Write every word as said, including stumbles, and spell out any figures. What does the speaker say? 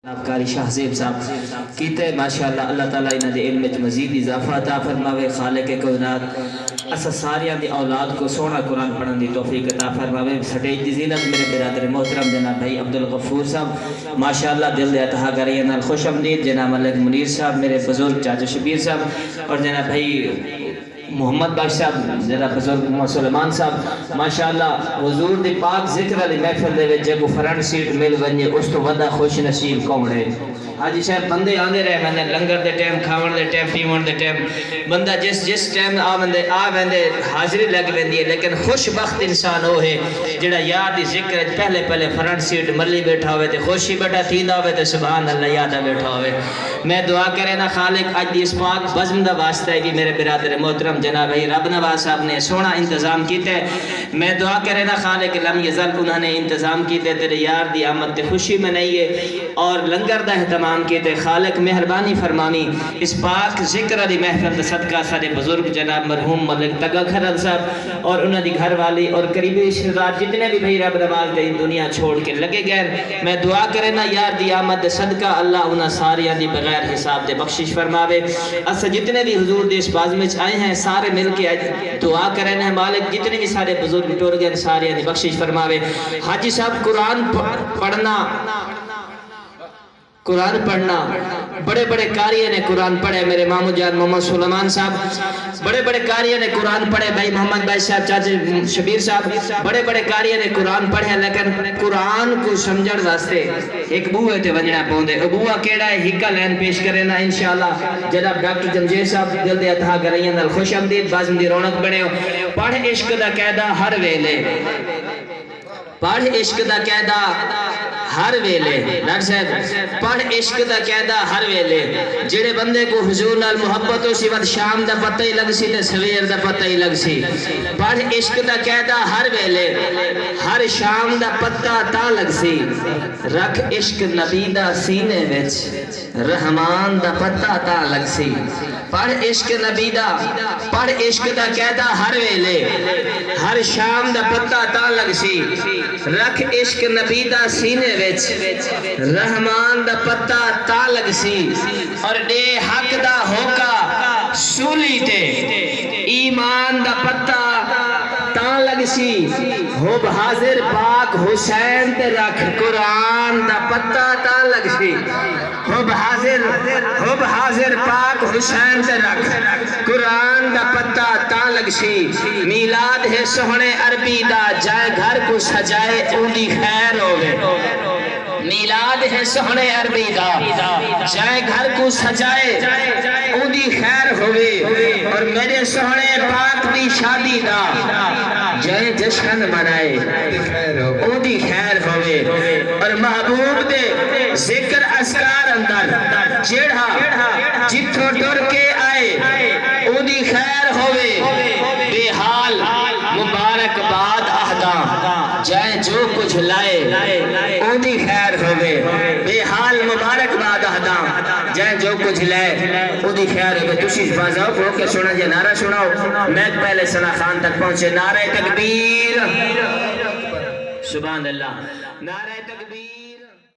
جناب قاری شاہ زیب صاحب کیتے، ماشاءاللہ، اللہ تعالیٰ انہاں دے علم وچ مزید اضافہ عطا فرماوے۔ خالق کائنات اساں ساریاں دی اولاد کوں سوہݨا قرآن پڑھݨ دی توفیق عطا فرماوے۔ سٹیج دی زینت میرے برادر محترم جناب بھائی عبدالغفور صاحب، ماشاءاللہ، دل دے اتہا گریاں نال خوش آمدید۔ جناب ملک منیر صاحب، میرے بزرگ چاچا شبیر صاحب، اور جناب بھائی محمد بخش صاحب، ذرا بزرگ محمد سلیمان صاحب، ماشاءاللہ، حضور دی پاک ذکر والی محفل دے وچ جیکوں فرنٹ سیٹ مل ونڄے، اس توں وݙا خوش نصیب کون ہے؟ حاجی صاحب، بندے آندے رہ ویندے، لنگر دے ٹائم، کھاوݨ دے ٹائم، پیوݨ دے ٹائم، بندہ جس، جس ٹائم آ ویندے، آ ویندے، حاضری لڳ ویندی ہے، لیکن خوش بخت انسان او ہے جیڑھا یار دی ذکر وچ پہلے، پہلے فرنٹ سیٹ ملی ٻیٹھا ہووے تے خوش ہی ٻیٹھا تھیندا ہووے تے سبحان اللہ یادا ٻیٹھا ہووے۔ میں دعا کرینا خالق، اڄ دی اس پاک بزم دا واسطہ ہے جی میرے برادر محترم جناب بھائی رب نواز صاحب نے سوہݨا انتظام کیتا ہے۔ میں دعا کرینا خالق لم یزل انہاں نے انتظام کیتے، تیرے یار دی آمد تے خوشی منائی ہے اور لنگر دا اہتمام کیتے۔ خالق مہربانی فرماویں، اس پاک ذکر والی محفل دا صدقہ ساݙے بزرگ جناب مرحوم ملک تگا کھرل صاحب اور انہاں دی گھر والی اور قریبی رشتہ دار جتنے بھی بھائی رب نواز دے دنیا چھوڑ کے لگے ڳئے، میں دعا کرینا یار دی آمد دے صدقہ اللہ انہاں ساریاں دی بغیر حساب دے بخشش فرماوے۔ اساں جتنے بھی حضور دی اس بزم وچ آئے ہیں، سارے مل کے اڄ دعا کرینا ہے مالک، جتنے بھی سارے بزرگ ٹر ڳئے، ساریاں دی بخشش فرماوے۔ حاجی صاحب، قرآن پ-، پڑھنا، قرآن پڑھنا، بڑے بڑے قاریاں نے قرآن پڑھے، میرے ماموں جان محمد سلیمان صاحب، بڑے بڑے قاریاں نے قرآن پڑھے، بھائی محمد بھائی صاحب، چاچے شبیر صاحب، بڑے بڑے قاریاں نے قرآن پڑھے، لیکن قرآن کوں سمجھݨ واسطے ہک ٻوہے تے ونڄݨا پوندے۔ او ٻوہا کیڑھا ہے؟ ہکا لائن پیش کرینا انشاءاللہ۔ جناب ڈاکٹر جمشید صاحب، دل دے اتہا گریاں نال خوش آمدید، بزم دی رونق بݨیو۔ پڑھ عشق دا قاعدہ ہر ویلے، پڑھ عشق دا قاعدہ ہر ویلے، ڈاکٹر صاحب، پڑھ عشق دا قاعدہ ہر ویلے۔ جیڑھے بندے کوں حضور نال محبت ہوسی، وت شام دا پتہ ہی لڳسی تے سویر دا پتہ ہی لڳسی۔ پڑھ عشق دا قاعدہ ہر ویلے، ہر شام دا پتہ تاں لڳسی۔ رکھ عشق نبی دا سینے وچ، رحمان دا پتہ تاں لڳسی۔ پڑھ عشق نبی دا، پڑھ عشق دا قاعدہ ہر ویلے، ہر شام دا پتہ تاں لڳسی۔ رکھ عشق نبی دا سینے وچ، رحمان دا پتہ تاں لڳسی۔ اور ݙے حق دا ہوکا سولی تے، ایمان دا پتہ تاں لڳسی۔ حب حاضر پاک حسین تے رکھ، قرآن دا پتہ تاں لڳسی۔ حب حاضر، حب حاضر پاک حسین تے رکھ، قرآن دا پتہ تاں لڳسی۔ میلاد ہے سوہݨے عربی دا، جائیں گھر کوں سجائے اوندی خیر ہووے۔ میلاد ہے سوہݨے عربی دا، جائیں گھر کوں سجائے اوندی خیر ہووے۔ اور میݙے سوہݨے پاک دی شادی دا، جائیں جشن منائے اوندی خیر ہووے۔ اور محبوب دے ذکر اذکار اندر جیڑھا جتھوں ٹر کے آئے، اوندی خیر ہووے۔ بے حال مبارکباد آہداں، جائیں جو کجھ لائے، اوندی خیر ہووے۔ بے حال مبارکباد آہداں، جائیں جو کجھ لائے، اوندی خیر ہووے۔ تسی باذوق ہو کے سݨا جے، نعرہ سݨاؤ۔ میک پہلے ثنا خان تک پہنچے۔ نعرہ تکبیر۔ سبحان اللہ۔ نعرہ تکبیر۔